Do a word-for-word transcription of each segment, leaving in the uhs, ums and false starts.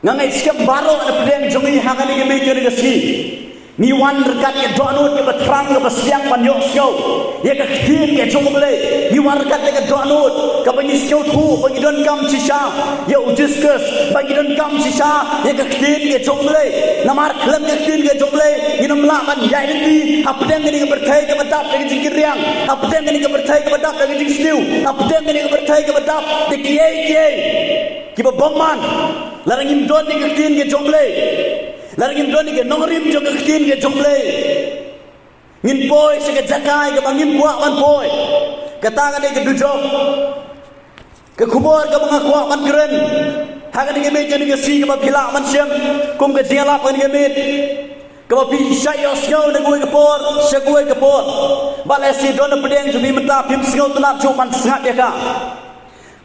Nga ngeit skhem baroh na pdeng jong ngi ha kane ka miet ka sngi, ngi wan ryngkat ka dohnud kaba thrang kaba sliang ban ïohsngew ïa ka ktien ka jong U Blei. Ngi wan ryngkat ka dohnud kaba ngi sngewthuh ba ngi donkam shisha ïa U Jisu Khrist, ba ngi donkam shisha ïa ka ktien ka jong U Blei. Namar khlem ka ktien ka jong U Blei ngin ym lah ban ïaid lynti ha pdeng kane ka pyrthei kaba dap da ka jingkyrriang, ha pdeng kane ka pyrthei kaba dap da ka jingsniew, ha pdeng kane ka pyrthei kaba dap da kiei kiei kiba bymman. Lada ngim don ïa ka ktien ka jong U Blei, lada ngim don ïa ka nongrim jong ka ktien ka jong U Blei, ngin poi sha ka jaka kaba ngim kwah ban poi. Kata ka dei ka dujok. Ka khubor kaba nga kwah ban kren ha kane ka miet ka sngi, kaba phi lah ban shem kum ka jingïalap ha kane ka miet, kaba phi shait ïohsngew na kawei ka por sha kawei ka por. Bad lehse don na pdeng jong phi mynta phim sngewtynnat shuh ban sngap ïa ka.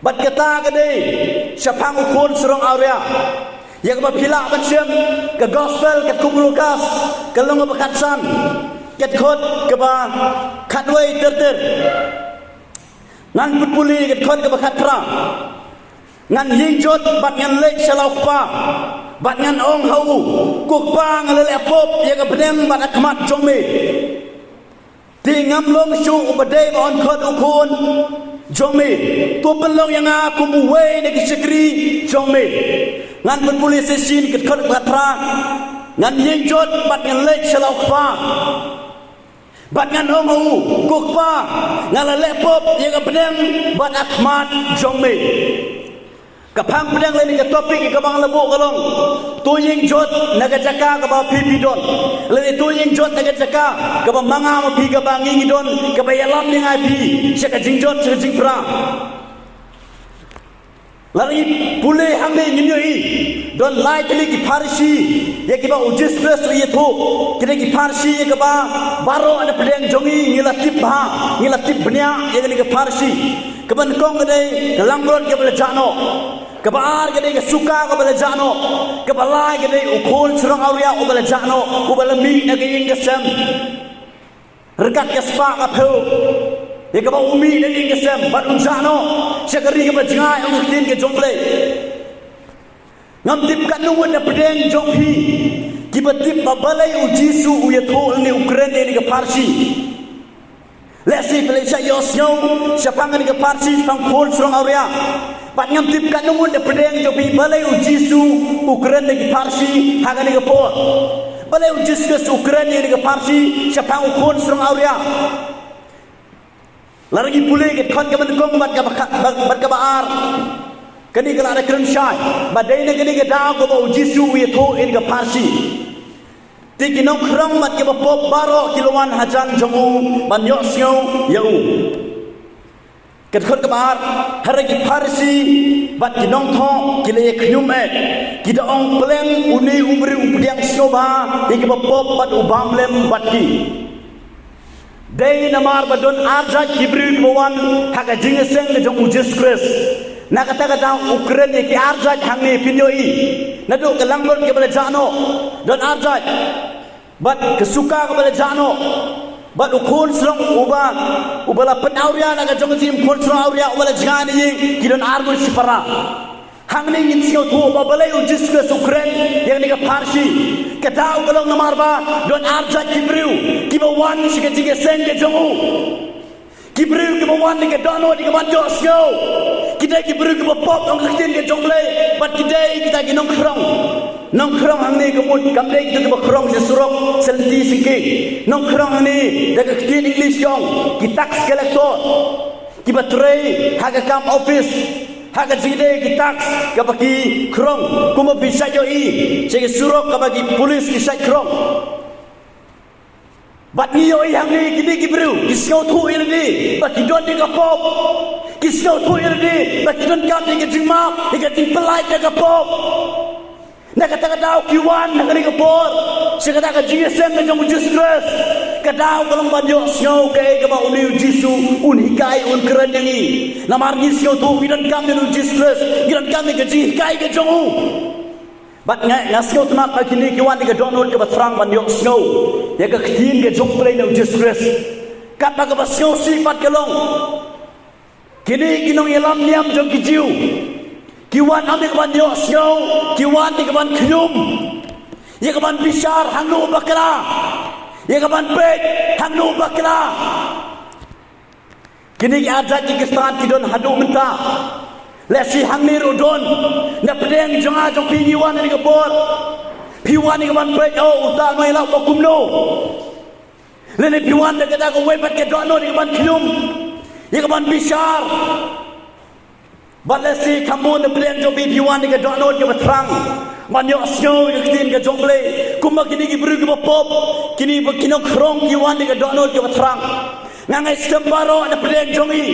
Bad kata ka dei shaphang u khun sarong awria, ïa kaba phi lah ban shem ka gospel katkum u Lukas, ka lynnong ba khatsan, ka dkhot kaba khatwei ter ter. Ngan pule ka dkhot kaba khatphra. Ngan ïeng jot bad ngan leit sha la u kpa, bad ngan ong ha u, Ko Kpa, nga la leh pop ïa ka bneng bad ha khmat jong me. Te ngam long shuh uba dei ban khot u khun jong me. To pynlong ïa nga kum uwei na ki shakri jong me. Ngan pule shisien ka dkhot kaba khatphra. Ngan ïeng jot bad ngan leit sha la u kpa, bad ngan ong ha u, Ko Kpa, nga la leh pop ïa ka bneng bad ha khmat jong me. Ka phang pdeng lane ka topic kaba nga la buh ka long, To ïeng jot na ka jaka kaba phi phi don, lane to ïeng jot na ka jaka kaba ma nga ma phi, kaba ngi ngi don, kaba ïalam ïa nga ïa phi sha ka jingjot sha ka jingpra. Lada ngi pule hangne ngin ïohi don lai tylli ki pharshi ïa kiba U Jisu Khrist u ïathuh. Ki dei ki pharshi ïa kiba baroh na pdeng jong ngi ngi la tip bha, ngi la tip bniah ïa kine ki pharshi. Kaba nyngkong ka dei ka langbrot kaba la jah noh. Kaba ar ka dei ka suka kaba la jah noh. Kaba lai ka dei u khun sarong awria uba la jah noh, uba la mih na ka ïing ka sem ryngkat ka spah ka phew, ïa kaba u mih na ka ïing ka sem bad u jah noh sha ka ri kaba jngai, ong ka ktien ka jong U Blei. Ngam tip katno ngut na pdeng jong phi kiba tip ba balei U Jisu u ïathuh lane u kren ïa kane ka pharshi. Lehse phi la shait ïohsngew shaphang kane ka pharshi shaphang khun sarong awria. Bad ngam tip katno ngut na pdeng jong phi balei U Jisu u kren ïa kane ka pharshi ha kane ka por. Balei U Jisu Khrist u kren ïa kane ka pharshi shaphang u khun sarong awria. Lada ngi pule ka dkhot kaba nyngkong bad kaba kha-, bad, bad kaba ar, kane ka la da kren shai ba dei na kane ka daw kaba U Jisu u ïathuh ïa kane ka pharshi. Te ki nongkhrong bad kiba pop baroh ki la wan hajan jong u ban ïohsngew ïa u. Ka dkhot kaba ar, hynrei ki Pharisi bad ki nongthoh ki la ïa khñium eh, ki da ong, Pleng une u briew u pdiang sngewbha ïa kiba pop bad u bam lem bad ki. Dei namar ba don arjait ki briew kiba wan ha ka jingïaseng ka jong U Jisu Khrist. Na kata ka daw u kren ïa ki arjait hangne, phin ïohi. Naduh ka langbrot kaba la jah noh, don arjait. Bad ka suka kaba la jah noh. Bad u khun sarong uba, uba la pynawria na ka jong ka jingim, khun sarong awria uba la jngai na ïing, ki don ar ngut shipara. Hangne ngin sngewthuh ba balei U Jisu Khrist u kren ïa kane ka pharshi. Ka daw ka long namar ba don arjait ki briew kiba wan sha ka jingïaseng ka jong u. Ki briew kiba wan da ka dohnud, da ka ban ïohsngew. Ki dei ki briew kiba pop, ong ka ktien ka jong U Blei. Bad ki dei kita ki nongkhrong. Nongkhrong hangne ka mut kam dei kita kiba khrong sha surok, sha lynti syngkien. Nongkhrong hangne da ka ktien English ki ong ki tax collector, kiba trei ha ka kam office, ha ka jingdei ki tax kaba ki khrong, kumba phi shait ïohi sha ki surok kaba ki police ki shait khrong. Bad ngi ïohi hangne kine ki briew ki sngewthuh ïa lade ba ki don ïa ka pop. Ki sngewthuh ïa lade ba ki donkam ïa ka jingmap, ïa ka jingpyllait na ka pop. Na kata ka daw ki wan ha kane ka por sha kata ka jingïaseng ka jong U Jisu Khrist. Ka daw ka long ban ïohsngew kaei kaba une U Jisu un hikai, un kren ïa ngi. Namar ngi sngewthuh ngi donkam ïa U Jisu Khrist, ngi donkam ïa ka jinghikai ka jong u. Bad nga, nga sngewtynnat ba kine ki wan da ka dohnud kaba thrang ban ïohsngew ïa ka ktien ka jong U Blei na U Jisu Khrist. Katba kaba sngewsih pat ka long, kine ki nongïalam niam jong ki Jiw, Ki wan ym ïa ka ban ïohsngew, ki wan ïa ka ban khñium, ïa ka ban bishar hangno bakla, ïa ka ban peit hangno bakla. Kine ki arjait ki khristan ki don haduh mynta. Lehse hangne ruh don. Na pdeng jong nga jong phi ngi wan ha kane ka por, phi wan ïa ka ban peit, oh, uta u nongïalam ba kumno. Lane phi wan da kata kawei pat ka dohnud ïa ka ban khñium, ïa ka ban bishar. Bad lehse kham bun na pdeng jong phi phi wan da ka dohnud kaba thrang ban ïohsngew ïa ka ktien ka jong U Blei. Kumba kine ki briew kiba pop, kine ba ki nongkhrong ki wan da ka dohnud kaba thrang. Nga ngeit skhem baroh na pdeng jong ngi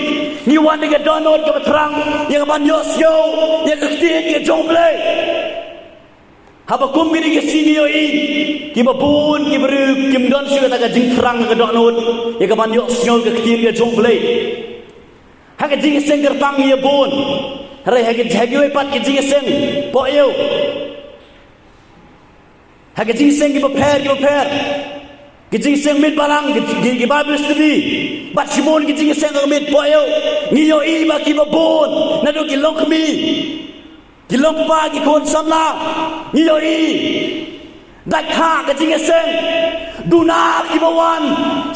ngi wan da ka dohnud kaba thrang ïa ka ban ïohsngew ïa ka ktien ka jong U Blei. Haba kum kine ki sngi ngi ïohi kiba bun ki briew kim don shuh kata ka jingthrang ka dohnud ïa ka ban ïohsngew ka ktien ka jong U Blei. Ha ka jingïaseng kyrpang ngi ïa bun. Hynrei ha ka, ha kiwei pat ka jingïaseng, pok ïew. Ha ka jingïaseng kiba pher kiba pher, ka jingïaseng miet balang, ka, ka, ka Bible study, bad shibun ka jingïaseng ka miet, pok ïew. Ngi ïohi ba kiba bun naduh ki longkmie, ki longkpa, ki khun samla, ngi ïohi dait ha ka jingïaseng. Duna kiba wan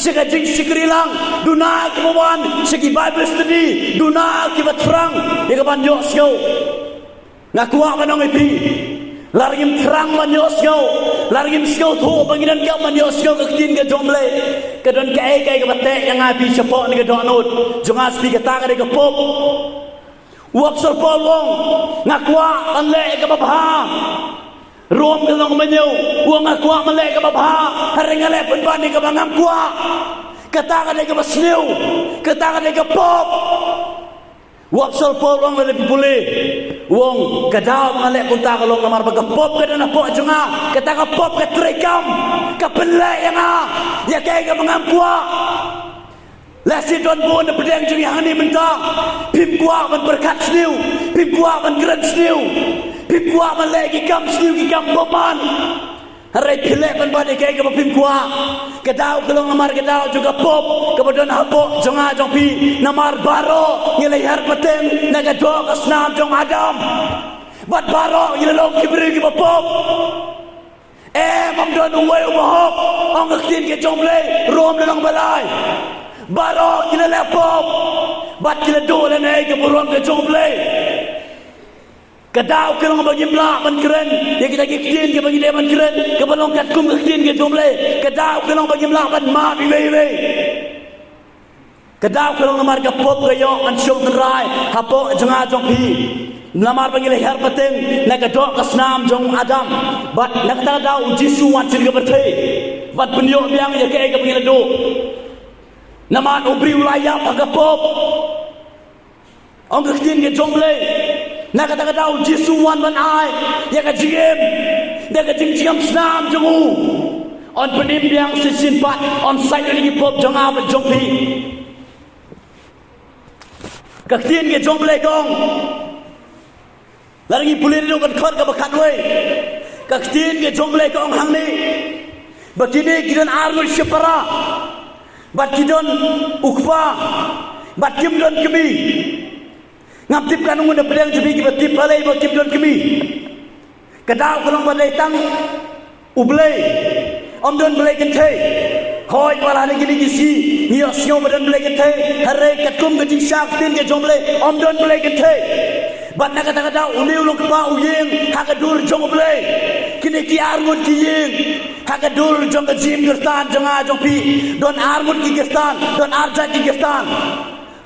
sha ka jingshakri lang, duna kiba wan sha ki Bible study, duna kiba thrang ïa ka ban ïohsngew. Nga kwah ban ong ïa phi, lada ngim thrang ban ïohsngew, lada ngim sngewthuh ba ngi donkam ban ïohsngew ka ktien ka jong U Blei, ka don kaei kaei kaba teh ïa nga ïa phi shapoh kane ka dohnud jong nga sha phi, kata ka dei ka pop. U Apostol Paul u ong, nga kwah ban leh ïa kaba bha. Rom ka lynnong ba hynñiew, u ong, nga kwah ban leh ïa kaba bha, hynrei nga leh pynban ïa kaba ngam kwah. Kata ka dei kaba sniew, kata ka dei ka pop. U Apostol Paul u ong, lada phi pule, u ong, ka daw ba nga leh kumta ka long namar ba ka pop ka don hapoh jong nga. Kata ka pop ka treikam, ka pynleh ïa nga ïa kaei kaba ngam kwah. Lehse don bun na pdeng jong ngi hangne mynta, phim kwah ban pyrkhat sniew, phim kwah ban kren sniew, phim kwah ban leh ki kam sniew, ki kam bymman. Hynrei phi leh pynban ïa kaei kaba phim kwah. Ka daw ka long namar ka daw jong ka pop kaba don hapoh jong nga jong phi. Namar baroh ngi la hiar pateng na ka doh ka snam jong Adam. Bad baroh ngi la long ki briew kiba pop. Em, ym don uwei uba hok, ong ka ktien ka jong U Blei, Rom lynnong ba lai. Baroh ki la leh pop bad ki la duh lane ka burom ka jong U Blei. Ka daw ka long ba ngim lah ban kren ïa kita ki ktien kiba ngi dei ban kren, kaba long katkum ka ktien ka jong U Blei. Ka daw ka long ba ngim lah ban map iwei iwei. Ka daw ka long namar ka pop ka ïoh ban shong tynrai hapoh jong nga jong phi. Namar ba ngi la hiar pateng na ka doh ka snam jong Adam. Bad na kata ka daw U Jisu u wan sha kane ka pyrthei ban pynïoh biang ïa kaei kaba ngi la duh. Namar u briew u la ïap ha ka pop. Ong ka ktien ka jong U Blei, na kata ka daw U Jisu u wan ban ai ïa ka jingim da ka jingjngem snam jong u. Un pynim biang shisien pat, un sait ïa ki pop jong nga bad jong phi. Ka ktien ka jong U Blei ka ong, lada ngi pule naduh ka dkhot kaba khatwei, ka ktien ka jong U Blei ka ong hangne ba kine ki don arngut shipara, bad ki don u kpa, bad kim don kmie. Ngam tip katno ngut na pdeng jong phi kiba tip balei ba kim don kmie. Ka daw ka long ba dei tang U Blei, ym don Blei kynthei. Hooid, wat la ha kine ki sngi ngi ïohsngew ba don Blei kynthei, hynrei katkum ka jingshah ktien ka jong U Blei, ym don Blei kynthei. Bad na kata ka daw une u long kpa u ïing ha ka dur jong U Blei. Kine ki arngut ki ïing ha ka dur jong ka jingim Khristan jong nga jong phi. Don arngut ki Khristan, don arjait ki Khristan.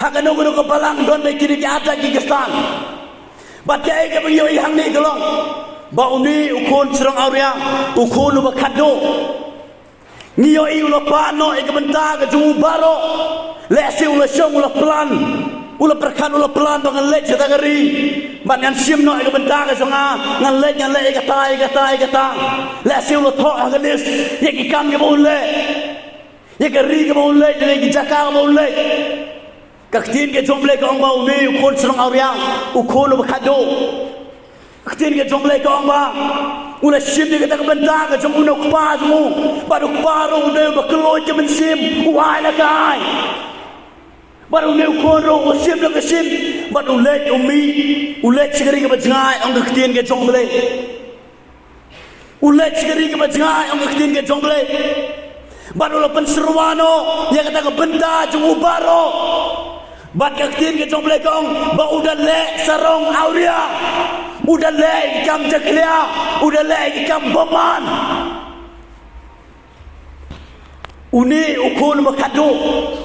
Ha kano kano ka balang don beit kine ki arjait ki Khristan. Bad kaei kaba ngi ïohi hangne ka long ba une u khun shnong awria, u khun uba khatduh, ngi ïohi u la pah noh ïa ka bynta ka jong u baroh. Lehse u la shong, u la plan, u la pyrkhat, u la plan ba ngan leit sha kata ka ri, bad ngan shim noh ïa ka bynta ka jong nga, ngan leit, ngan leit ïa kata, ïa kata, ïa kata. Lehse u la thoh ha ka list ïa ki kam kiba un leh, ïa ka ri kaba un leit, ïa ki jaka kaba un leit. Ka ktien ka jong U Blei ka ong ba une u khun shnong awria, u khun uba khatduh, ka ktien ka jong U Blei ka ong ba u la shim ïa kata ka bynta ka jong une u kpa jong u, bad u kpa ruh u dei uba kylluid ka mynsiem, u ai la ka ai. Bad une u khun ruh u shim da ka shin, bad u leit u mih, u leit sha ka ri kaba jngai, ong ka ktien ka jong U Blei. U leit sha ka ri kaba jngai, ong ka ktien ka jong U Blei. Bad u la pynsyrwa noh ïa kata ka bynta jong u baroh. Bad ka ktien ka jong U Blei ka ong ba u da leh sarong awria. U da leh ïa ki kam jakhlia, u da leh ïa ki kam bymman. Une u khun ba khadduh,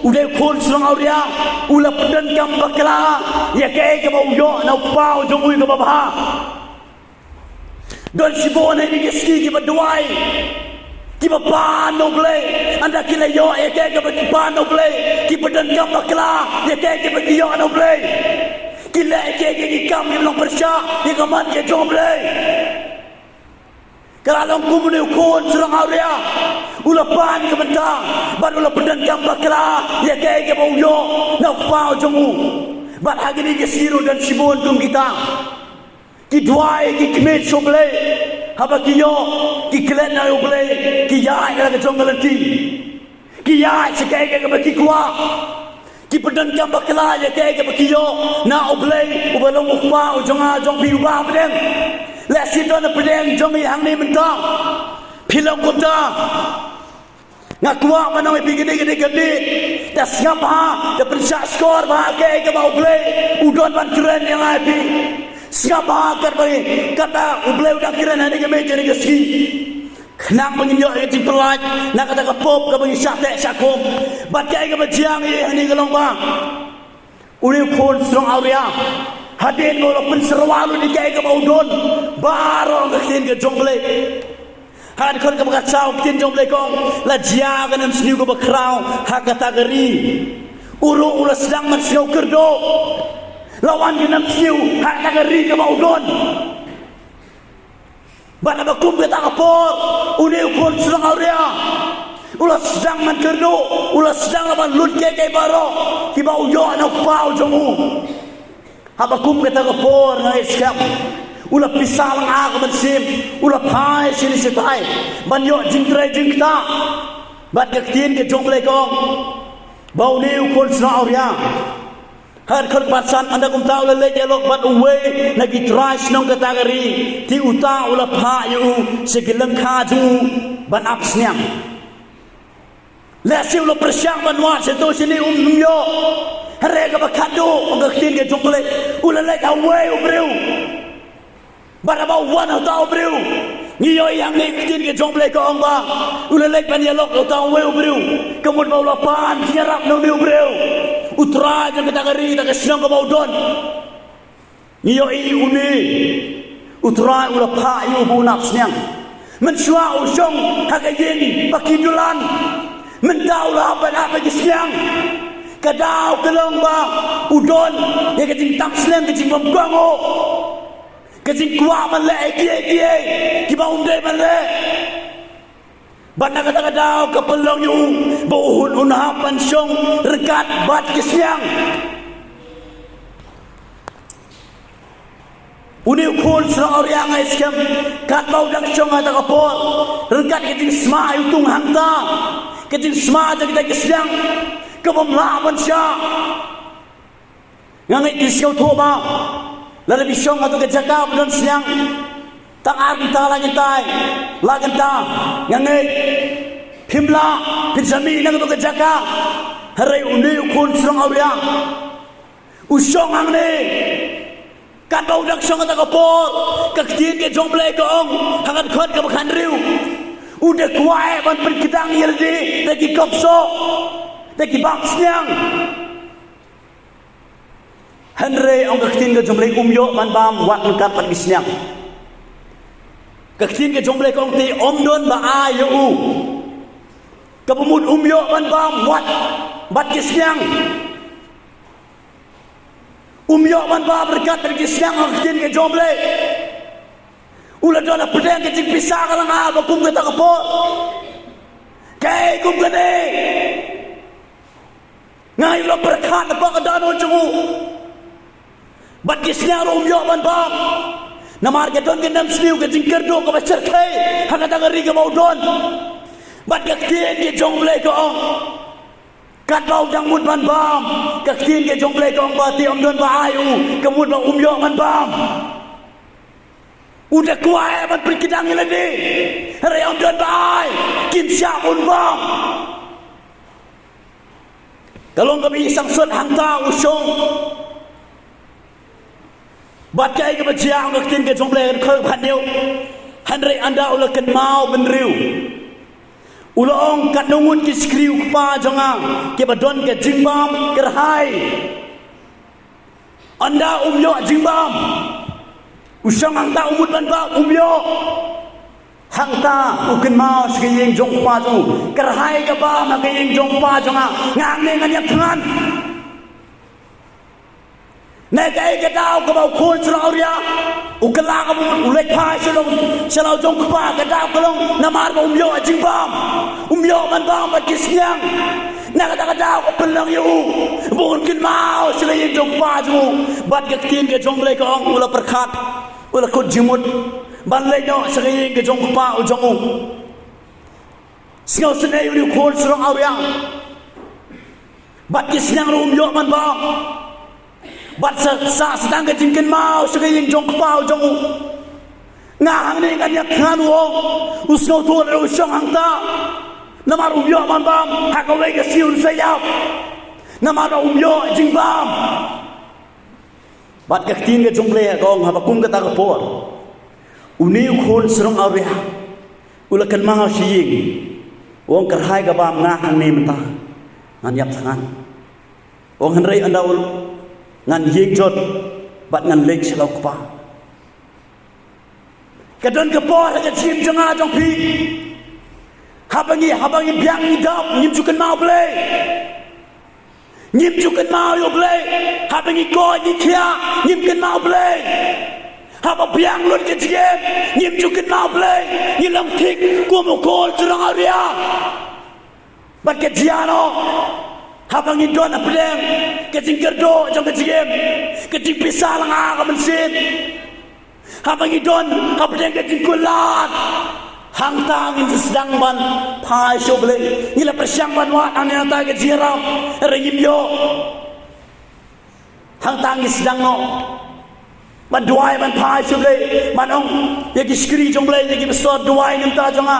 u dei u khun sarong awria, u la pyndonkam bakla ïa kaei kaba u ïoh na u kpa u jong u kaba bha. Don shibun ha kine ki sngi kiba duwai, kiba pan na U Blei, ynda ki la ïoh ïa kaei kaba ki pan na U Blei, ki pyndonkam bakla ïa kaei kaba ki ïoh na U Blei. Ki leh ïa kaei kaei ki kam kiba long pyrshah ïa ka mon ka jong U Blei. Ka la long kum une u khun sarong awria, u la pan ka bynta, bad u la pyndonkam bakla ïa kaei kaba u ïoh na u kpa u jong u. Bad ha kine ki sngi ruh don shibun kum kita. Ki duwai, ki khmih sha U Blei, haba ki ïoh, ki klet na U Blei, ki ïaid na la ka jong ka lynti. Ki ïaid sha kaei kaei kaba ki kwah. Ki pyndonkam bakla ïa kaei kaei kaba ki ïoh na U Blei, uba long u kpa u jong nga jong phi uba ha pdeng. Lehse don ha pdeng jong ngi hangne mynta. Phi long kumta. Nga kwah ban ong ïa phi kane kane kane. Da sngap bha, da pynshah shkor bha kaei kaei kaba U Blei u don ban kren ïa nga ïa phi. Sngap bha katba, katba U Blei u dang kren ha kane ka miet ha kane ka sngi. Khnang ba ngin ïoh ïa ka jingpyllait na kata ka pop kaba ngi shah teh shah khum. Bad kaei kaba jia ïa ngi hangne ka long ba une u khun sarong awria, hadien ba u la pynsyrwa lut ïa kaei kaba u don, baroh ka ktien ka jong U Blei. Ha ka dkhot kaba khatsaw ka ktien jong U Blei ka ong, la jia ka nemsniew kaba khraw ha kata ka ri. U ruh u la sdang ban sngew kyrduh. La wan ka nemsniew ha kata ka ri kaba u don. Bad haba kum kata ka por, une u khun sarong awria u la sdang ban kyrduh, u la sdang ban lut kiei kiei baroh kiba u ïoh na u kpa u jong u. Haba kum kata ka por, nga ngeit skhem, u la pisa lang ha ka mynsiem, u la phai sha ine i shatai ban ïoh jingtrei jingktah. Bad ka ktien ka jong U Blei ka ong ba une u khun sarong awria, ha ka dkhot kaba san, ynda kumta u la leit ïalok bad uwei na ki trai shnong kata ka ri, te uta u la phah ïa u sha ki lyngkha jong u ban ap sniang. Lehse u la pyrshang ban wad shato shane, um, um ïoh. Hynrei kaba khadduh, ong ka ktien ka jong U Blei, u la leit ha uwei u briew. Bad haba u wan ha uta u briew, ngi ïohi hangne ka ktien ka jong U Blei ka ong ba u la leit ban ïalok ïa uta uwei u briew. Ka mut ba u la pan jingïarap na une u briew. U trai jong kata ka ri, kata ka shnong kaba u don. Ngi ïohi une u trai u la phah ïa u ba un ap sniang. Mynshuwa u shong ha ka ïing ba ki dulan. Mynta u la hap ban ap ïa ki sniang. Ka daw ka long ba u don ïa ka jingtap sniang, ka jingbymkohnguh, ka jingkwah ban leh kiei kiei kiba um dei ban leh. Bad na kata ka daw ka pynlong ïa u ba un, un hap ban shong ryngkat bad ki sniang. Une u khun sarong awria, nga ngeit skhem, katba u dang shong ha kata ka por, ryngkat ka jingsma ïa u tung hangta, ka jingsma jong kita ki sniang, ka bym lah ban shah. Nga ngeit phi sngewthuh ba lada phi shong ha katu ka jaka ba don sniang tang ar kynta, lai kynta, lai kynta, nga ngeit phim lah phin sa mih na katu ka jaka. Hynrei une u khun sarong awria u shong hangne. Katba u dang shong ha kata ka por, ka ktien ka jong U Blei ka ong ha ka dkhot kaba khathynriew, u da kwah ban pynkdang ïa lade da ki kop soh, da ki bam sniang. Hynrei ong ka ktien ka jong U Blei, um ïoh ban bam wat ryngkat bad ki sniang. Ka ktien ka jong U Blei ka ong te ym don ba ai ïa u. Kaba mut um ïoh ban bam wat bad ki sniang. Um ïoh ban bam ryngkat bad ki sniang, ong ka ktien ka jong U Blei. U la don hapdeng ka jingpisa ka langa ba kum kata ka por. Kaei kum kane? Nga ïoh pyrkhat na ba ka daw jong u. Bad ki sniang ruh um ïoh ban bam. Namar ka don ka nemsniew, ka jingkyrduh kaba shyrkhei ha kata ka ri kaba u don. Bad ka ktien ka jong U Blei ka ong, Katba u dang mut ban bam, ka ktien ka jong U Blei ka ong ba te ym don ba ai u ka mut ba um ïoh ban bam. U da kwah ban pynkhiah ïa lade, hynrei ym don ba ai, kim shah ban bam. Ka long kaba i Samson hangta u shong. Bad kaei kaba jia, ong ka ktien ka jong U Blei, ka dkhot ba hynñiew. Hynrei ynda u la kynmaw bynriew, u la ong, katno ngut ki shakri u kpa jong nga kiba don ka jingbam kyrhai. Ynda um ïoh jingbam, u shong hangta u mut ban bam, um ïoh. Hangta u kynmaw sha ka ïing jong u kpa jong u, kyrhai ka bam ha ka ïing jong u kpa jong nga, nga hangne ngan ïap thngan. Na kaei ka daw kaba u khun shnong awria u kylla ka bam, u leit phai sha la u, sha la u jong u kpa, ka daw ka long namar ba um ïoh jingbam, um ïoh ban bam bad ki sniang. Na kata ka daw ka pynlong ïa u ba un kynmaw sha ka ïing jong u kpa jong u. Bad ka ktien ka jong U Blei ka ong, u la pyrkhat, u la kut jingmut ban leit noh sha ka ïing ka jong u kpa u jong u. Sngewsynei uni u khun shnong awria. Bad ki sniang ruh um ïoh ban bam. Bad sa, sa, sa tang ka jingkynmaw sha ka ïing jong u kpa u jong u. Nga hangne ngan ïap thngan, u ong. U sngewthuh ruh u shong hangta. Namar um ïoh ban bam, ha kawei ka sngi un sa ïap. Namar ba um ïoh jingbam. Bad ka ktien ka jong U Blei ka ong, haba kum kata ka por, uni u khun shnong awria u la kynmaw sha ïing, u ong, kyrhai ka bam, nga hangne mynta ngan ïap thngan. U ong, hynrei ynda u, ngan ïeng jot bad ngan leit sha la u kpa. Ka don ka por ha ka jingim jong nga jong phi, haba ngi, haba ngi biang ngi dap, ngim ju kynmaw U Blei. Ngim ju kynmaw ïa U Blei. Haba ngi koit ngi khiah, ngim kynmaw U Blei. Haba biang lut ka jingim, ngim ju kynmaw U Blei. Ngi long thik kum u khun shnong awria. Bad ka jia noh, haba ngi don hapdeng ka jingkyrduh jong ka jingim, ka jingpisa langa ka mynsiem. Haba ngi don hapdeng ka jingkular, hangta ngin sdang ban phai sha U Blei. Ngi la pyrshang ban wad hangne nangta ka jingïarap, hynrei ngim ïoh. Hangta ngi sdang noh ban duwai, ban phai sha U Blei, ban ong ïa ki shakri jong U Blei, ïa ki pastor, duwai na ka bynta jong nga.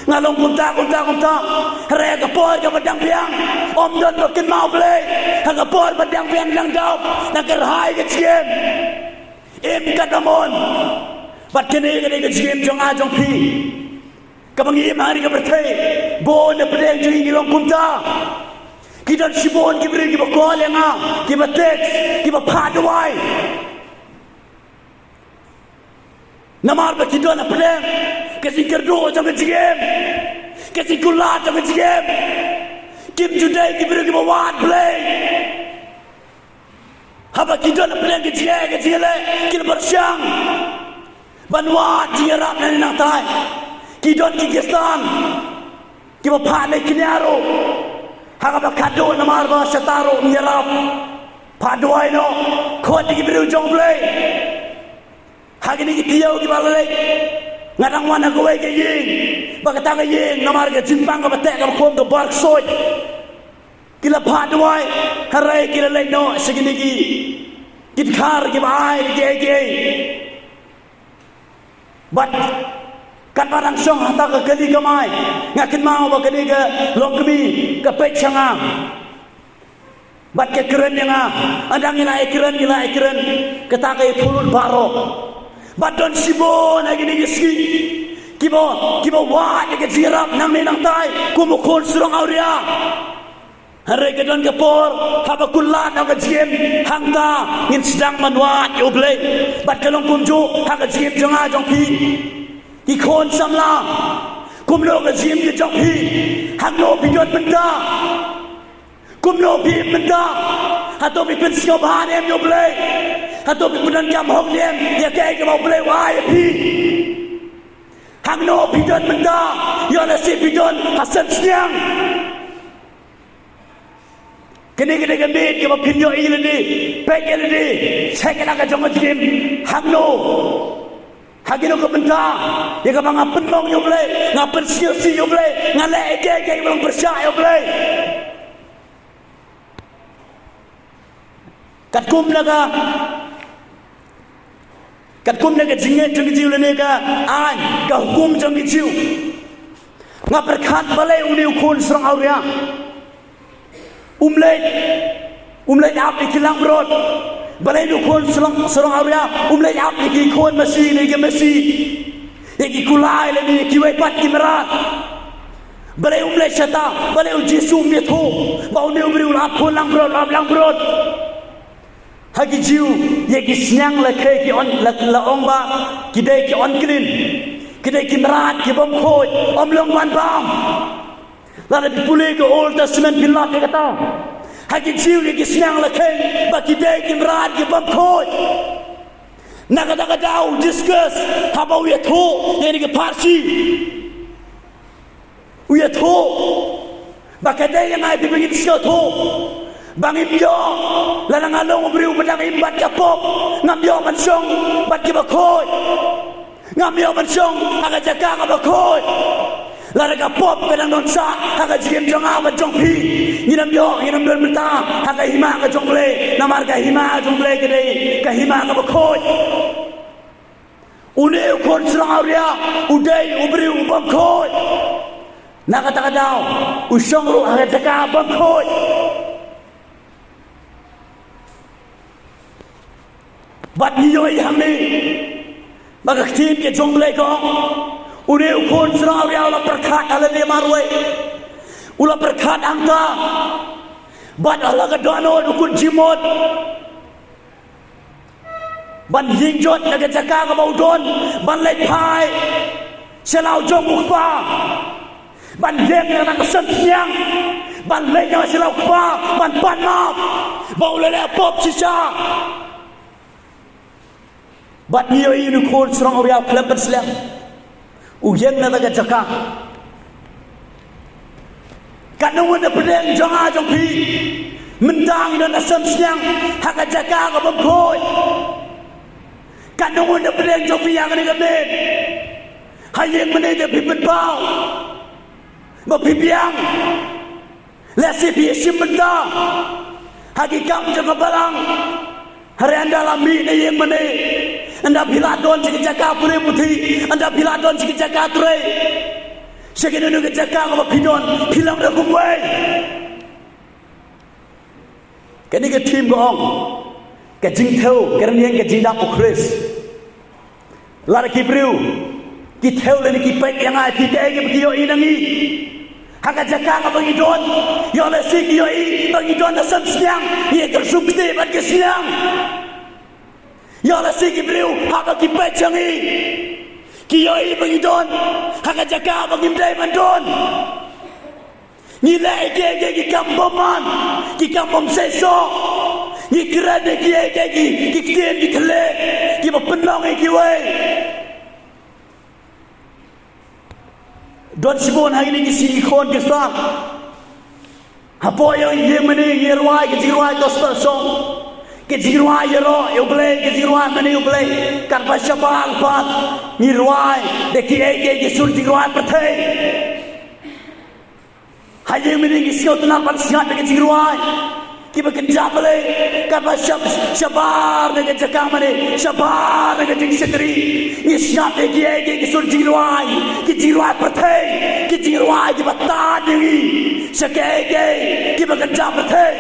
Nga long kumta, kumta, kumta. Hynrei ha ka por kaba dang biang, ym don ba kynmaw U Blei. Ha ka por ba dang biang, dang dap, dang kyrhai ka jingim, im katba mon. Bad kane ka dei ka jingim jong nga jong phi. Kaba ngi im ha kane ka pyrthei, bun na pdeng jong ngi ngi long kumta. Ki don shibun ki briew kiba call ïa nga, kiba text, kiba phah duwai. Namar ba ki don hapdeng ka jingkyrduh jong ka jingim, ka jingkular jong ka jingim. Kim ju dei ki briew kiba wad Blei. Haba ki don hapdeng ka jingeh, ka jingeh, ki la pyrshang ban wad jingïarap nangne nangtai. Ki don ki khristan kiba phah leit kñia ruh. Ha kaba khatduh namar ba shata ruh ym ïarap, phah duwai noh, khot ïa ki briew jong U Blei. Ha kine ki taïew kiba la leit, nga dang wan ha kawei ka ïing, ba kata ka ïing namar ka jingpang kaba teh kaba khum, ka bar ksuid. Ki la phah duwai, hynrei ki la leit noh sha kine ki, ki dkhar kiba ai kiei kiei. Bad katba dang shong hangta ka kali kamai, nga kynmaw ba kane ka longkmie ka peit sha nga. Bad ka kren ïa nga, ynda ngi la ïakren, ngi la ïakren, kata ka ïathuhlypa baroh. Bad don shibun ha kine ki sngi kiba, kiba wad ïa ka jingïarap nangne nangtai kum u khun shnong awria. Hynrei ka don ka por, haba kular noh ka jingim, hangta ngin sdang ban wad ïa U Blei. Bad ka long kumjuh ha ka jingim jong nga jong phi, ki khun samla. Kumno ka jingim ka jong phi? Hangno phi don mynta? Kumno phi im mynta? Hato phi pynsngewbha ne em ïa U Blei? Hato phi pyndonkam hok ne em ïa kaei kaba U Blei u ai ïa phi? Hangno phi don mynta? Ïoh lehse phi don ha shen sniang. Kane ka dei ka miet kaba phin ïohi ïa lade, peit ïa lade, check ïa la ka jong ka jingim. Hangno? Ha kino ka bynta ïa kaba nga pynmong ïa U Blei, nga pynsngewsih ïa U Blei, nga leh ïa kaei kaei kaba long pyrshah ïa U Blei? Katkum na ka, katkum na ka jingngeit jong ki Jiw lane ka aiñ, ka hukum jong ki Jiw. Nga pyrkhat balei une u khun sarong awria um leit, um leit ap ïa ki langbrot. Balei une u khun sarong, sarong awria um leit ap ïa ki khun masi ne ki masi, ïa ki kulai lane ïa kiwei pat ki mrad. Balei um leit shata? Balei u Jisu um ïathuh ba une u briew u la ap khun langbrot, u la ap langbrot? Ha ki Jiw, ïa ki sniang la khie ki on, la, la ong ba ki dei ki unclean, ki dei ki mrad, ki bym khuid, ym long ban bam. Lada phi pule ka Old Testament phin lap ïa kata. Ha ki Jiw ïa ki sniang la khie ba ki dei ki mrad, ki bym khuid. Na kata ka daw u discuss haba u ïathuh ïa kine ki pharshi. U ïathuh ba ka dei ïa nga ïa phi ba ngin sngewthuh ba ngim ïoh, lada nga long u briew ba dang im bad ka pop, ngam ïoh ban shong bad kiba khuid. Ngam ïoh ban shong ha ka jaka kaba khuid. Lada ka pop ka dang don sah ha ka jingim jong nga bad jong phi, ngin ym ïoh, ngin ym don mynta ha ka hima ka jong U Blei, namar ka hima ka jong U Blei ka dei ka hima kaba khuid. Une u khun sarong awria u dei u briew u bym khuid. Na kata ka daw u shong ruh ha ka jaka bym khuid. Bad ngi ïohi hangne ba ka ktien ka jong U Blei ka ong, une u khun sarong awria u la pyrkhat ha lade marwei, u la pyrkhat hangta, bad ha la ka dohnud u kut jingmut ban ïeng jot na ka jaka kaba u don, ban leit phai sha la u jong u kpa, ban ïeng na ka sem sniang, ban leit na sha la u kpa, ban pan map ba u la leh pop shisha. Bad ngi ïohi une u khun sarong awria u khlem pynslem. U ïeng na kata ka jaka. Katno ngut na pdeng jong nga jong phi mynta ngi don na sem sniang ha ka jaka ka bym khuid? Katno ngut na pdeng jong phi ha kane ka miet, ha ïing mane, te phi pynpaw ba phi biang? Lehse phi ïashim bynta ha ki kam jong ka balang. Hynrei ynda la mih na ïing mane, ynda phi la don sha ki jaka pule puthi, ynda phi la don sha ki jaka trei, sha kino kino ki jaka kaba phi don, phi long da kumwei. Kane ka theme ka ong ka jingthew, ka rynïeng ka jingdap u Khrist. Lada ki briew ki thew lane ki peit ïa nga ïa phi, kaei kaba ki ïohi na ngi? Ha ka jaka kaba ngi don, ïoh lehse ki ïohi ba ngi don na sem sniang, ngi ïakyrshum ktieh bad ki sniang. Ïoh lehse ki briew haba ki peit sha ngi, ki ïohi ba ngi don ha ka jaka ba ngim dei ban don. Ngi leh ïa kiei kiei ki kam bymman, ki kam bym seisoh. Ngi kren ïa kiei kiei ki, ki ktien ki khyllem kiba pynlong ïa kiwei. Don shibun ha kine ki sngi ki khun ki ksa hapoh ïing mane ngi rwai ki jingrwai gospel song, ki jingrwai ïaroh ïa U Blei, ki jingrwai mane ïa U Blei. Katba shabar pat ngi rwai da kiei kiei ki sur jingrwai pyrthei. Ha ïing mane ngi sngewtynnat ban sngap ïa ki jingrwai kiba kynjah Blei, katba shab-, shabar na ka jaka mane, shabar na ka jingshakri, ngi sngap ïa kiei kiei ki sur jingrwai, ki jingrwai pyrthei, ki jingrwai kiba tad ïa ngi sha kiei kiei kiba kynjah pyrthei.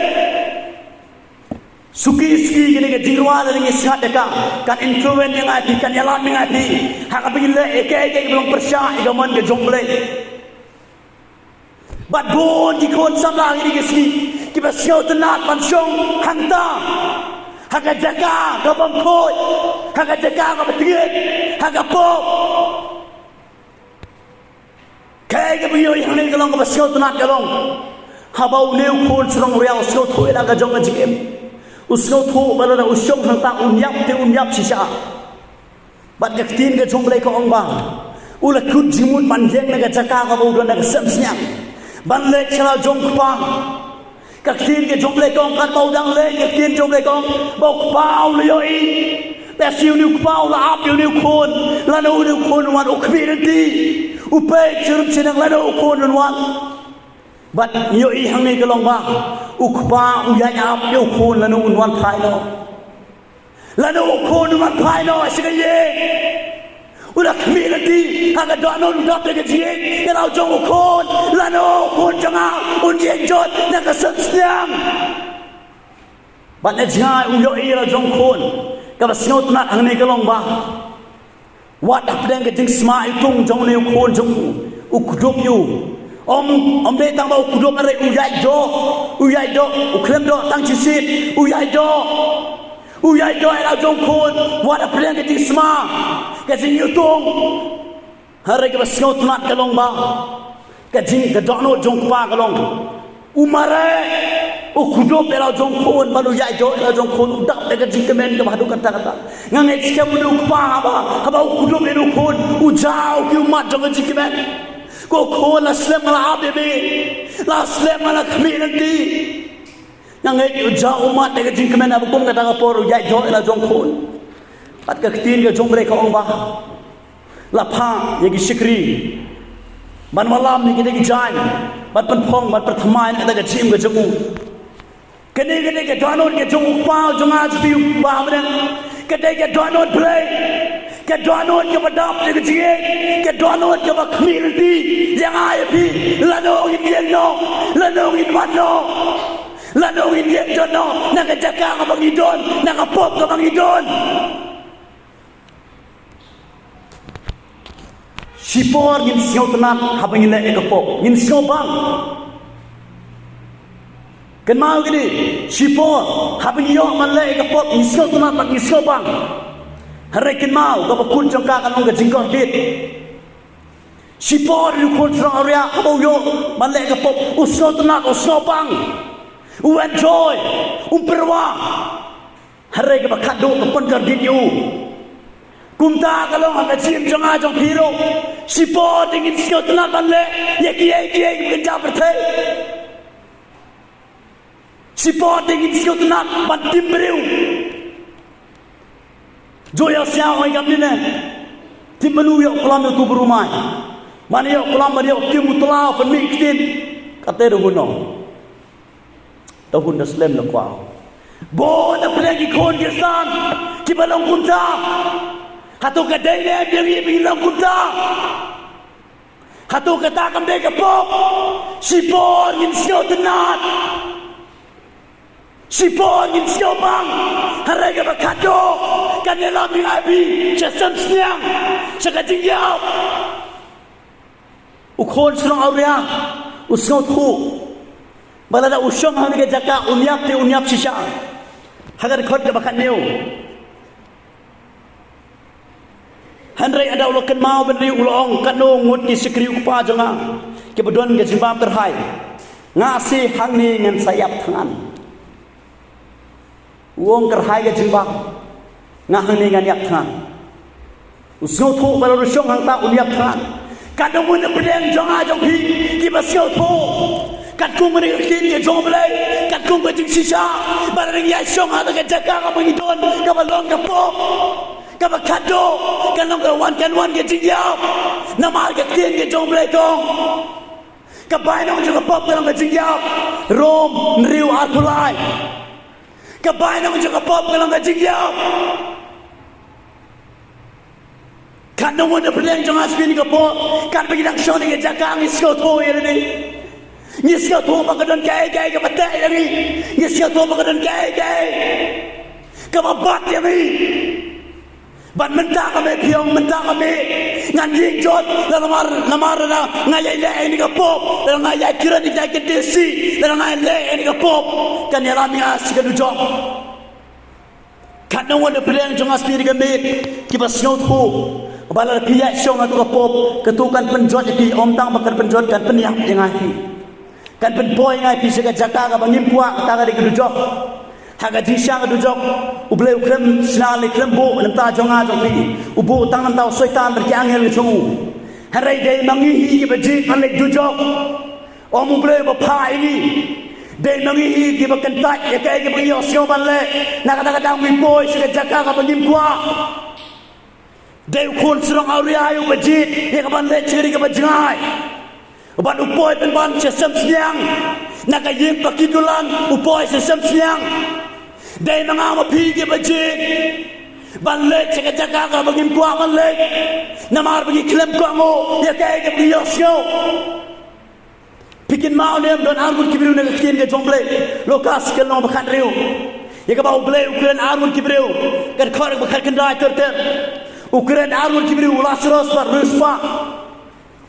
Suki suki kine ki jingrwai lada ngi sngap ïa ka, kan influence ïa nga ïa phi, kan ïalam ïa nga ïa phi ha kaba ngi leh ïa kiei kiei kiba long pyrshah ïa ka mon ka jong U Blei. Bad bun ki khun samla ha kine ki sngi kiba sngewtynnat ban shong hangta, ha ka jaka ka bym khuid, ha ka jaka kaba tngit, ha ka pop. Kaei kaba ngi ïohi hangne ka long kaba sngewtynnat, ka long haba une u khun sarong awria u sngewthuh ïa la ka jong ka jingim, u sngewthuh ba lada u shong hangta un ïap te un ïap shisha. Bad ka ktien ka jong U Blei ka ong ba u la kut jingmut ban ïeng na ka jaka kaba u don na ka sem sniang, ban leit sha la u jong u kpa. Ka ktien ka jong U Blei ka ong katba u dang leit, ka ktien jong U Blei ka ong ba u kpa u la ïohi. Lehse une u kpa u la ap ïa une u khun, lano une u khun un wan, u khmih lynti, u peit sharum shaneng lano u khun un wan. Bad ngi ïohi hangne ka long ba U kpa u ïaid ap ïa u khun lano un wan phai noh. Lano u khun un wan phai noh sha ka ïing. U la khmih lynti ha ka dohnud, u dap ïa ka jingïeit ïa la u jong u khun. Lano u khun jong nga un ïeng jot na ka sem sniang. Bad na jngai u ïohi ïa la u jong u khun. Kaba sngewtynnat hangne ka long ba wat hapdeng ka jingsma iwtung jong une u khun jong u, u kdup ïa u. Ym, ym dei tang ba u kdup, hynrei u ïaid doh. U ïaid doh, u khlem doh tang shisien, u ïaid doh. U ïaid doh ïa la u jong u khun wat hapdeng ka jingsma, ka jingiwtung. Hynrei kaba sngewtynnat ka long ba ka jing, ka dohnud jong u kpa ka long, u mareh, u kdup ïa la u jong u khun, bad u ïaid doh ïa la u jong u khun, u dap ïa ka jingkmen kaba haduh katta katta. Nga ngeit skhem une u kpa haba, haba u kdup ïa une u khun, u jaw ki ummat jong ka jingkmen. Ko khun, la slem nga la ap ïa me, la slem nga la khmih lynti. Nga ngeit u jaw ummat ïa ka jingkmen haba kum kata ka por u ïaid doh ïa la u jong u khun. Bad ka ktien ka jong U Blei ka ong ba la phah ïa ki shakri ban wallam ïa kita ki jaiñ, ban pynphong, ban pyrthymmai na kata ka jingim ka jong u. Kane ka dei ka dohnud ka jong u kpa jong nga, jong phi u kpa mynne. Ka dei ka dohnud Blei, ka dohnud kaba dap ïa ka jingïeit, ka dohnud kaba khmih lynti ïa nga ïa phi. Lano ngin ïeng noh, lano ngin wan noh, lano ngin ïeng jot noh na ka jaka kaba ngi don, na ka pop kaba ngi don. Shipor ngin sngewtynnat haba ngi leh ïa ka pop, ngin sngewbang. Kynmaw kine, shipor haba ngi ïoh ban leh ïa ka pop, ngi sngewtynnat bad ngi sngewbang. Hynrei kynmaw, kaba kut jong ka kan long ka jingkordit. Shipor u khun shnong awria haba u ïoh ban leh ïa ka pop, u sngewtynnat, u sngewbang, u enjoy, um pyrwa. Hynrei kaba khatduh ka pynkordit ïa u. Kumta ka long ha ka jingim jong nga jong phi ruh. Shipor te ngin sngewtynnat ban leh ïa kiei kiei kiba kynja pyrthei. Shipor te ngin sngewtynnat ban tim briew. Joya sia oi kam ni ne. Tim banu ïoh klam ïa utu u bru mai. Ban ïoh klam, ban ïoh tim u tlaw, pynmih ktien. Kate ruh no. Te hun da slem na kwah. Bun na pdeng ki khun ki san kiba long kumta. Hato ka dei ne em ïa ngi ba ngin long kumta? Hato kata kam dei ka pop? Shipor ngin sngewtynnat, shipor ngin sngewbang. Hynrei kaba khatduh kan ïalam ïa ngi sha sem sniang, sha ka jingïap. U khun shnong awria u sngewthuh ba lada u shong ha kane ka jaka un ïap te un ïap shisha. Ha ka dkhot kaba khathynñiew. Hynrei ynda u la kynmaw bynriew u la ong, katno ngut ki shakri u kpa jong nga kiba don ka jingbam kyrhai, nga seh hangne ngan sa ïap thngan. U ong kyrhai ka jingbam, nga hangne ngan ïap thngan. U sngewthuh ba lada u shong hangta un ïap thngan. Katno ngut na pdeng jong nga jong phi kiba sngewthuh. Katkum kane ka ktien ka jong U Blei, katkum ka jingshisha, ba lada ngi ïa shong ha kata ka jaka kaba ngi don kaba long ka pop, kaba khatduh kan long ka wan, kan wan ka jingïap. Namar ka ktien ka jong U Blei ka ong, ka bainong jong ka pop ka long ka jingïap. Rom hynriew arphew lai. Ka bainong jong ka pop ka long ka jingïap. Katno ngut na pdeng jong nga sha kane ka por, katba ngi dang shong ha kane ka jaka, ngi sngewthuh ïa lade. Ngi sngewthuh ba ka don kaei kaei kaba teh ïa ngi. Ngi sngewthuh ba ka don kaei kaei kaba bat ïa ngi. Bad mynta ka mih phi ong, mynta ka mih ngan ïeng jot, la namar, namar lada nga ïai leh ïa kane ka pop, lada nga ïai kren ïa kane ka desi, lada nga ïai leh ïa kane ka pop, kan ïalam ïa nga sha ka dujok. Katno ngut na pdeng jong nga sha kane ka miet kiba sngewthuh ba lada phi ïai shong ha kato ka pop, kato kan pynjot ïa phi, ym tang ba kan pynjot, kan pynïap ïa nga hi. Kan pynpoi ïa nga hi sha ka jaka kaba ngim kwah, kata ka dei ka dujok. Ha ka jingshisha ka dujok, U Blei u khlem shna lei, khlem buh na ka bynta jong nga jong phi. U buh tang na ka bynta u Soitan bad ki angel ki jong u. Hynrei dei ma ngi hi kiba jied ban leit dujok. Ym U Blei uba phah ïa ngi. Dei ma ngi hi kiba kyntait ïa kaei kaba ngi ïohsngew ban leh. Na kata ka daw ngi poi sha ka jaka kaba ngim kwah. Dei u khun shnong awria uba jied ïa ka ban leit sha ka ri kaba jngai. Bad u poi pynban sha sem sniang. Na ka ïing ba ki dulan, u poi sha shem sniang. Dei ma nga ma phi kiba jied ban leit sha ka jaka kaba ngim kwah ban leit, namar ba ngi khlem kohnguh ïa kaei kaba ngi ïohsngew. Phi kynmaw ne em, don arngut ki briew na ka ktien ka jong U Blei. Lukas ka lynnong ba khathynriew, ïa kaba U Blei u kren arngut ki briew. Ka dkhot ba khatkhyndai ter ter, u kren arngut ki briew, u Lasaros bad u riewspah.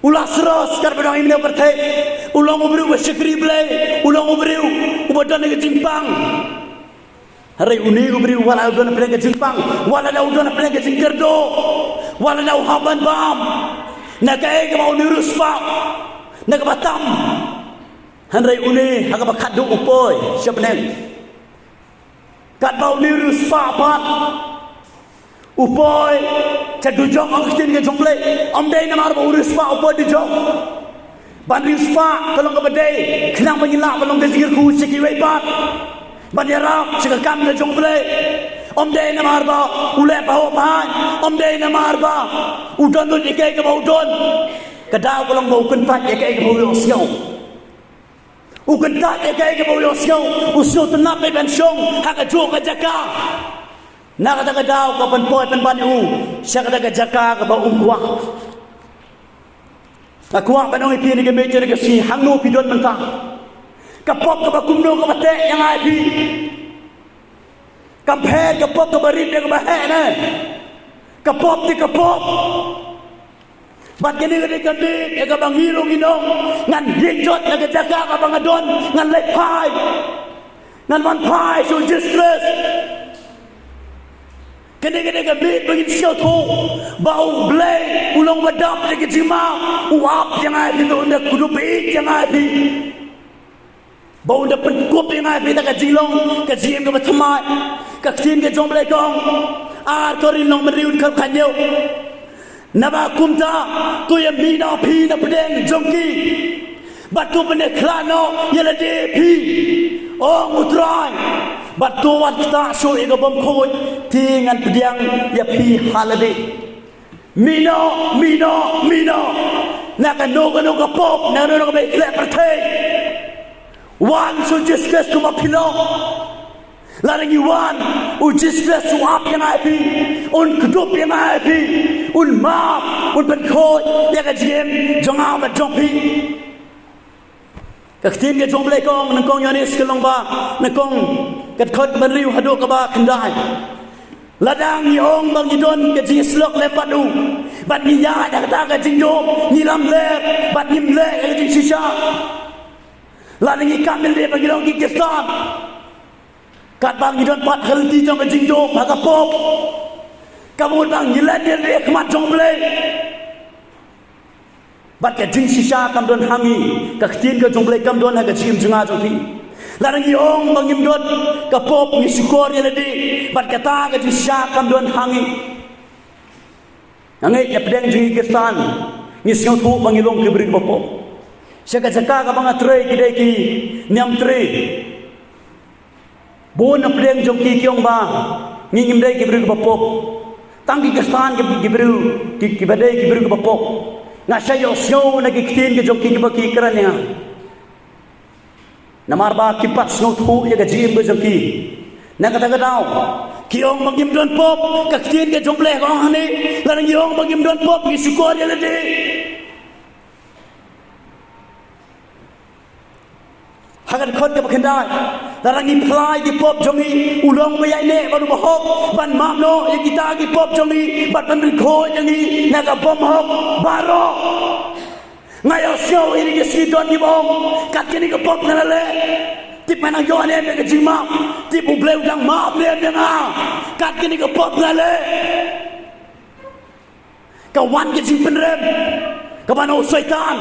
U Lasaros, katba dang im ha pyrthei, u long u briew uba shakri Blei, u long u briew uba don ka jingpang. Hynrei une u briew, wat la u don hapdeng ka jingpang, wat la u don hapdeng ka jingkyrduh, wat la u hap ban bam, na kaei kaba une u riewspah, na kaba tam. Hynrei une ha kaba khatduh u poi sha bneng. Katba une u riewspah pat u poi sha dujok, ong ka ktien ka jong U Blei, ym dei namar ba u riewspah u poi dujok. Ban riewspah ka long kaba dei khnang ba ngin lah ban long ka jingkyrkhu sha kiwei pat, ban ïarap sha ka kam ka jong U Blei. Ym dei namar ba u leh pahuh pahain, ym dei namar ba u don lut ïa kaei kaba u don. Ka daw ka long ba u kyntait ïa kaei kaba u ïohsngew. U kyntait ïa kaei kaba u ïohsngew, u sngewtynnat beit ban shong ha kajuh ka jaka. Na kata ka daw ka pynpoi pynban ïa u sha kata ka jaka kaba um kwah. Nga kwah ban ong ïa phi ha kane ka miet, ha kane ka sngi, hangno phi don mynta, ka pop kaba kumno kaba teh ïa nga ïa phi. Kam pher ka pop kaba rit ne kaba heh ne. Ka pop te ka pop. Bad kane ka dei ka miet ïa kaba ngi ruh ngin ong, ngan ïeng jot na ka jaka kaba nga don, ngan leit phai, ngan wan phai sha U Jisu Khrist. Kane ka dei ka miet ba ngin sngewthuh ba U Blei u long uba dap da ka jingmap, u ap ïa nga ïa phi, un da kdup ïa nga ïa phi. Ba un da pynkup ïa nga ïa phi da ka jinglong ka jingim kaba thymmai. Ka ktien ka jong U Blei ka ong, Ar Korinth lynnong ba hynriew, dkhot khathynñiew, naba kumta to ïamih noh phi na pdeng jong ki, bad to pynïakhlad noh ïa lade phi, ong U Trai, bad to wat ktah shuh ïa ka bymkhuid, te ngan pdiang ïa phi ha lade. Mih noh, mih noh, mih noh. Na kano kano ka pop, na kano kano ka beiñ khleh pyrthei, wan sha U Jisu Khrist kumba phi long. Lada ngi wan, U Jisu Khrist u ap ïa nga ïa phi, un kdup ïa nga ïa phi, un map, un pynkhuid ïa ka jingim jong nga bad jong phi. Ka ktien ka jong U Blei ka ong, nyngkong Ïoannis ka lynnong ba nyngkong, ka dkhot ba hynriew haduh kaba khyndai, lada ngi ong ba ngi don ka jingïasyllok lem bad u, bad ngi ïaid ha kata ka jingduh, ngi lamler bad ngim leh ïa ka jingshisha. Lada ngi kam leh ba ngi long ki Khristan, katba ngi don pat ha ka lynti jong ka jingduh ha ka pop, ka mut ba ngi leh lynti ha khmat jong U Blei. Bad ka jingshisha kam don ha ngi, ka ktien ka jong U Blei kam don ha ka jingim jong nga jong phi. Lada ngi ong ba ngim don ka pop, ngi shukor ïa lade, bad kata ka jingshisha kam don ha ngi. Nga ngeit na pdeng jong ngi ki Khristan, ngi sngewthuh ba ngi long ki briew kiba pop. Sha ka jaka kaba nga trei ki dei ki niam trei. Bun na pdeng jong ki ki ong ba ngi ngim dei ki briew kiba pop. Tang ki Khristan ki, ki briew ki, kiba dei ki briew kiba pop. Nga shait ïohsngew na ki ktien ki jong ki kiba ki kren ïa nga. Namar ba kim pat sngewthuh ïa ka jingim ka jong ki. Na kata ka daw ki ong ba ngim don pop, ka ktien ka jong U Blei ka ong hangne, lada ngi ong ba ngim don pop, ngi shukor ïa lade. Ha ka dkhot kaba khyndai, lada ngi phla ïa ki pop jong ngi, u long uba ïaineh bad uba hok ban map noh ïa kita ki pop jong ngi bad ban pynkhuid ïa ngi na ka bymhok baroh. Nga ïohsngew ïa kine ki sngi don kiba ong, kat kine ki pop nga la leh, tip nga nang ïoh ne em ïa ka jingmap, tip U Blei u dang map ne em ïa nga, kat kine ki pop nga la leh. Ka wan ka jingpynrem kaba na u Soitan.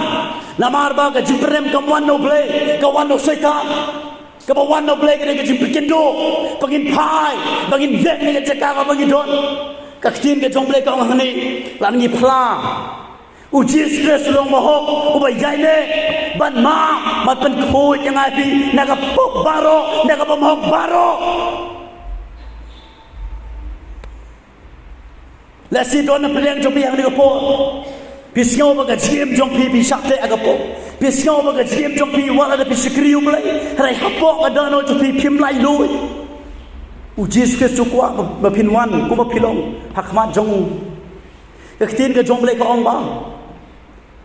Namar ba ka jingpynrem kam wan na U Blei, ka wan na u Soitan. Kaba wan na U Blei ka dei ka jingpynkynduh ba ngin phai, ba ngin ïeng na ka jaka kaba ngi don. Ka ktien ka jong U Blei ka ong hangne, lada ngi phla, U Jisu Khrist u long uba hok, uba ïaineh ban map, ban pynkhuid ïa nga ïa phi na ka pop baroh, na ka bymhok baroh. Lehse don na pdeng jong phi ha kane ka por, phi sngew ba ka jingim jong phi, phi shah teh ha ka pop. Phi sngew ba ka jingim jong phi wat la da phi shakri ïa U Blei, hynrei hapoh ka dohnud jong phi phim laitluid. U Jisu Khrist u kwah ba, ba phin wan kumba phi long ha khmat jong u. Ka ktien ka jong U Blei ka ong ba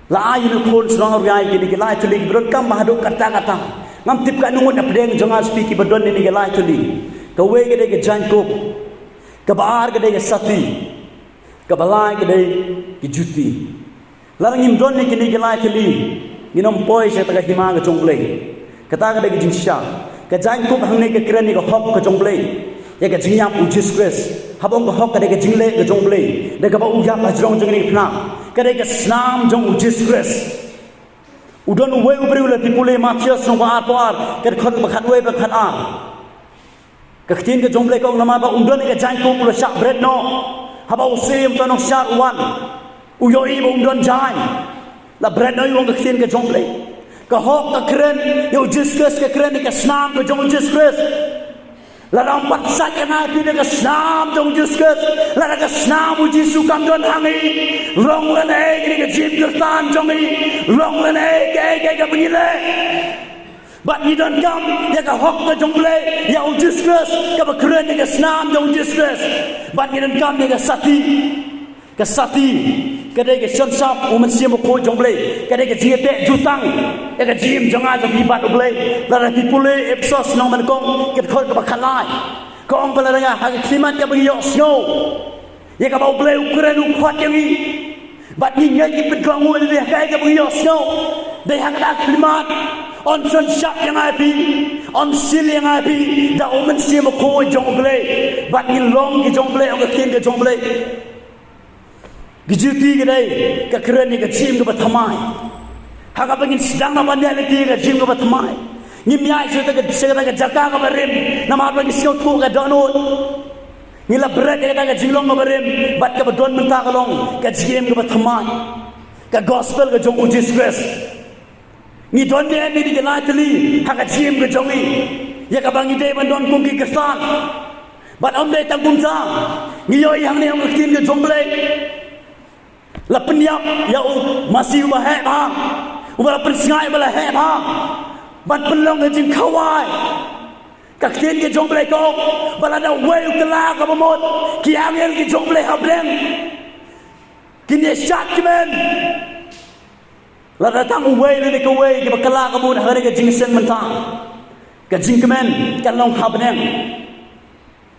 la ai ïa une u khun shnong ïa kine ki lai tylli kiba donkam ba haduh katta katta. Ngam tip katno ngut na pdeng jong nga sha phi kiba don ïa kine ki lai tylli. Kawei ka dei ka jaiñkup. Kaba ar ka dei ka sati. Kaba lai ka dei ka juti. Lada ngim don ïa kine ki lai tylli, ngin ym poi sha kata ka hima ka jong U Blei. Kata ka dei ka jingshisha. Ka jaiñkup hangne ka kren ïa ka hok ka jong U Blei, ïa ka jingïap U Jisu Khrist. Haba ong ka hok ka dei ka jingleh ka jong U Blei, da kaba u ïap hajrong jong kine ki phna. Ka dei ka snam jong U Jisu Khrist. U don uwei u briew, lada phi pule Mathaios lynnong ba arphew ar, ka dkhot ba khatwei bad khatar. Ka ktien ka jong U Blei ka ong namar ba um don ïa ka jaiñkup u la shah bret noh. Haba u syiem uta u nongshad u wan, u ïohi ba um don jaiñ, la bret noh ïa u, ong ka ktien ka jong U Blei. Ka hok ka kren ïa U Jisu Khrist, ka kren ïa ka snam ka jong U Jisu Khrist. Lada ym pat sait ïa nga ïa phi da ka snam jong U Jisu Khrist, lada ka snam U Jisu kam don ha ngi, long lehnohei kane ka jingkyrtan jong ngi, long lehnohei kaei kaei kaba ngi leh. Bad ngi donkam ïa ka hok ka jong U Blei, ïa U Jisu Khrist, kaba kren ïa ka snam jong U Jisu Khrist. Bad ngi donkam ïa ka sati. Ka sati ka dei ka shon sap U Mynsiem Bakhuid jong U Blei. Ka dei ka jingïateh jutang ïa ka jingim jong nga jong phi bad U Blei. Lada phi pule Ephesos lynnong ba nyngkong, ka dkhot kaba khatlai, ka ong ba lada nga ha ka khlimat kaba ngi ïohsngew ïa kaba U Blei u kren u khot ïa ngi, bad ngi ngeit ngi pynkohnguh ïa lade ha kaei kaba ngi ïohsngew, dei ha kata ka khlimat yn shon sap ïa nga ïa phi, yn seal ïa nga ïa phi da U Mynsiem Bakhuid jong U Blei. Bad ngin long ki jong U Blei, ong ka ktien ka jong U Blei. Ka juti ka dei ka kren ïa ka jingim kaba thymmai. Ha kaba ngin sdang ban ïaid lynti ïa ka jingim kaba thymmai, ngim ïaid sha kata ka, sha kata ka jaka kaba rim namar ba ngi sngewthuh ka dohnud. Ngi la bret ïa kata ka jinglong kaba rim bad kaba don mynta ka long ka jingim kaba thymmai, ka gospel ka jong U Jisu Khrist. Ngi don ne em ïa kine ki lai tylli ha ka jingim ka jong ngi, ïa kaba ngi dei ban don kum ki khristan? Bad ym dei tang kumta, ngi ïohi hangne ong ka ktien ka jong U Blei, la pynïap ïa u masi uba heh bha, uba la pynsngaid, uba la heh bha, ban pynlong ka jingkhawai. Ka ktien ka jong U Blei ka ong ba lada uwei u kylla kaba mut, ki angel ki jong U Blei ha bneng kin ïa shad kmen. Lada tang uwei lane kawei kiba kylla kaba mut ha kane ka jingïaseng mynta, ka jingkmen kan long ha bneng.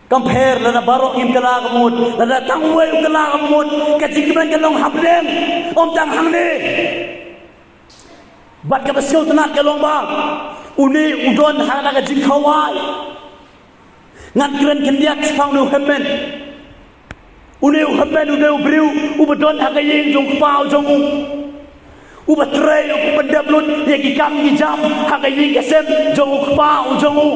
Kam pher lada baroh ngim kylla kaba mut, lada tang uwei u kylla kaba mut, ka jingkmen kan long ha bneng, ym tang hangne. Bad kaba sngewtynnat ka long ba une u don ha kata ka jingkhawai. Ngan kren khyndiat shaphang une u hynmen. Une u hynmen u dei u briew uba don ha ka ïing jong u kpa u jong u, uba trei, uba pyndep lut ïa ki kam ki jam ha ka ïing ka sem jong u kpa u jong u.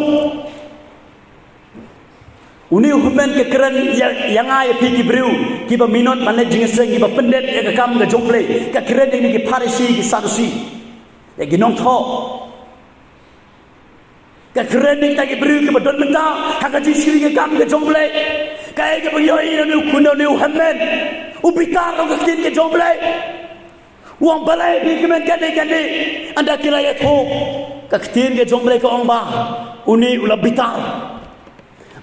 Une u hynmen ka kren ïa, ïa nga ïa phi ki briew kiba minot ban leit jingïaseng, kiba pyndep ïa ka kam ka jong U Blei. Ka kren ïa kine ki Pharisi, ki Sadusi, ïa ki nongthoh. Ka kren ïa kita ki briew kiba don mynta ha ka jingshakri ka kam ka jong U Blei. Kaei kaba ngi ïohi na une u khun, na une u hynmen? U bitar, ong ka ktien ka jong U Blei. U ong balei phi kmen kane kane, ynda ki la ïathuh. Ka ktien ka jong U Blei ka ong ba une u la bitar.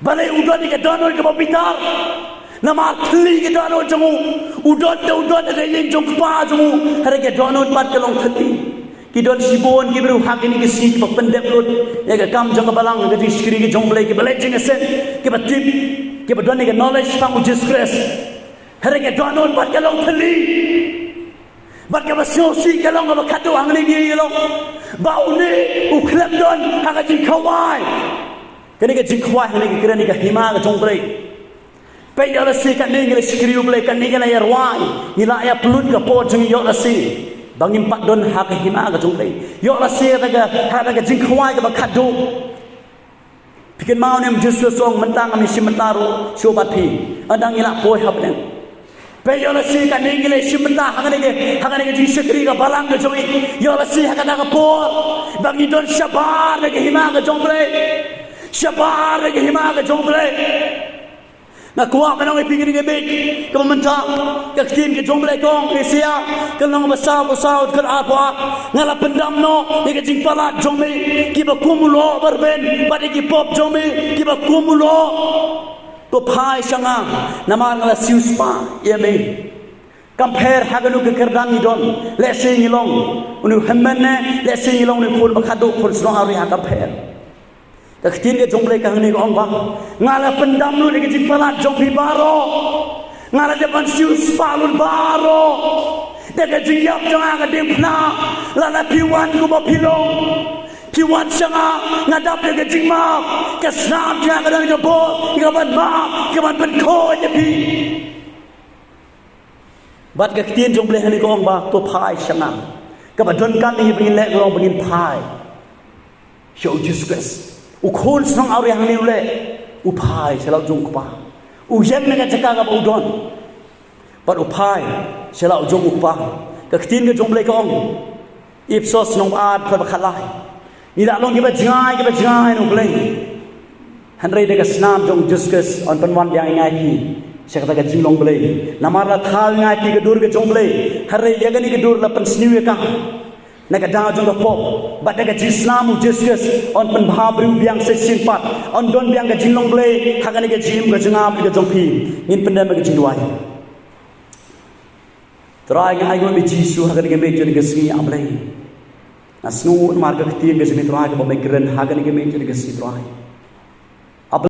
Balei u don ïa ka dohnud kaba bitar? Namar thylli ka dohnud jong u. U don te u don ha ka ïing jong u kpa jong u, hynrei ka dohnud pat ka long thylli. Ki don shibun ki briew ha kine ki sngi kiba pyndep lut ïa ka kam jong ka balang, ka jingshakri ka jong U Blei, kiba leit jingïaseng, kiba tip, kiba don ïa ka knowledge shaphang U Jisu Khrist, hynrei ka dohnud pat ka long thylli. Bad kaba sngewsih ka long, kaba khadduh hangne ngi ïohi long ba une u khlem don ha ka jingkhawai. Kane ka jingkhawai hangne ka kren ïa ka hima ka jong U Blei. Peit, ïoh lehse katne ngi la shakri U Blei, katne ngi la ïa rwai, ngi la ïa pynlut ka por jong ngi, ïoh lehse ba ngim pat don ha ka hima ka jong U Blei. Ïoh lehse ha ka, ha ka jingkhawai kaba khadduh. Phi kynmaw ne em, Jisu u ong mynta ngam ïashim bynta ruh shuh bad phi, ynda ngi lah poi ha bneng. Peit, ïoh lehse katne ngi la ïashim bynta ha kane ka, ha kane ka jingshakri ka balang ka jong ngi. Ïoh lehse ha kata ka por ba ngi don shabar na ka hima ka jong U Blei. Shabar na ka hima ka jong U Blei. Nga kwah ban ong ïa phi kane ka miet kaba mynta, ka ktien ka jong U Blei ka ong, Isaïah ka lynnong ba saw, ka saw, ka arphew ar: Nga la pyndam noh ïa ka jingpalat jong me, kiba kum u loh ba rben, bad ïa ki pop jong me kiba kum u loh. To phai sha nga, namar nga la siewspah ïa me. Kam pher ha kano ka kyrdan ngi don, lehse ngi long une u hynmen ne lehse ngi long une u khun ba khatduh, khun shnong awria, kam pher. Ka ktien ka jong U Blei ka hangne ka ong ba, nga la pyndam lut ïa ka jingpalat jong phi baroh. Nga la dep ban siewspah lut baroh. Da ka jingïap jong nga ha ka diengphna, lada phi wan kumba phi long, phi wan sha nga, nga dap ïa ka jingmap. Ka snam jong nga ka don ka bor, ka ban map, ka ban pynkhuid ïa phi. Bad ka ktien jong U Blei hangne ka ong ba, to phai sha nga. Kaba donkam ïa ngi ba ngin leh ka long ba ngin phai sha U Jisu Khrist. U khun shnong awria hangne u leh, u phai sha la u jong u kpa. U ïeng na ka jaka kaba u don, bad u phai sha la u jong u kpa. Ka ktien ka jong U Blei ka ong, Ephesos lynnong ba ar, dkhot ba khatlai: Ngi la long kiba jngai, kiba jngai na U Blei, hynrei da ka snam jong U Jisu Khrist yn pynwan biang ïa ngi sha kata ka jinglong Blei. Namar la thaw ïa ngi ka dur ka jong U Blei, hynrei ïa kane ka dur la pynsniew ïa ka na ka daw jong ka pop. Bad da ka jingsnam U Jisu Khrist yn pynbha briew biang sa shisien pat, yn don biang ka jinglong Blei ha kane ka jingim ka jong nga bad ka jong phi. Ngin pyndem ïa ka jingduwai. Trai, nga ai nguh ïa me Jisu ha kane ka miet jong kane ka sngi, A Blei. Nga sngewnguh namar ka ktien ka jong me Trai kaba me kren ha kane ka miet jong kane ka sngi Trai.